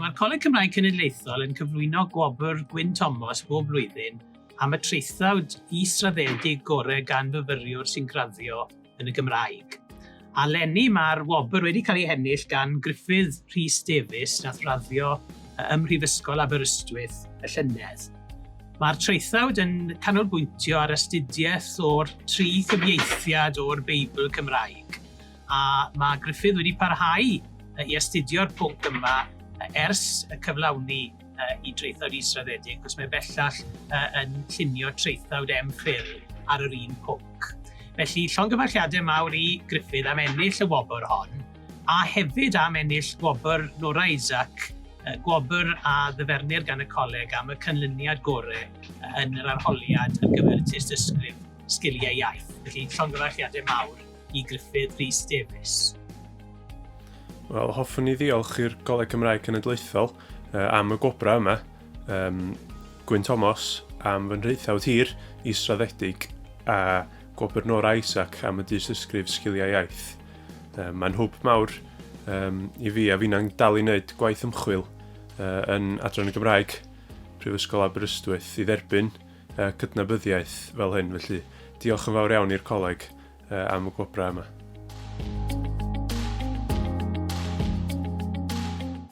Mae'r Coleg Cymraeg Cenedlaethol yn cyflwyno gwobr Gwyn Thomas bob blwyddyn am y traethawd israddedig gorau gan fyfyriwr sy'n graddio yn y Gymraeg. A leni mae'r wobr wedi cael ei hennill gan Gruffydd Rhys Davies nath raddio ym Mhrifysgol Aberystwyth y llynedd. Mae'r traethawd yn canolbwyntio ar astudiaeth o'r tri chyfieithiad o'r Beibl Cymraeg, a mae Gruffydd wedi parhau i astudio'r pwnc yma ers y cyflawni i draethawd israddedig, cos mae bellach yn llunio traethawd MPhil ar yr un pwnc. Felly, llongyfarchiadau mawr i Gruffydd am ennill y wobr hon, a hefyd am ennill gwobr Nora Isaac, gwobr a ddyfernir gan y coleg am y canlyniad gorau yn yr arholiad ar gyfer y tystysgrif sgiliau iaith. Felly, llongyfarchiadau mawr i Gruffydd Rhys Davies. Wel, hoffwn i ddiolch i'r Goleg Cymraeg Cenedlaethol am y gwobrau yma. Gwyn Thomas am fy nhraethawd hir israddedig a gwobr Nora Isaac am y dystysgrif sgiliau iaith. Mae'n hwb mawr i fi a fi'na'n dal i wneud gwaith ymchwil yn Adran y Gymraeg, Prifysgol Aberystwyth, i dderbyn cydnabyddiaeth fel hyn. Felly diolch yn fawr iawn i'r coleg am y gwobrau yma.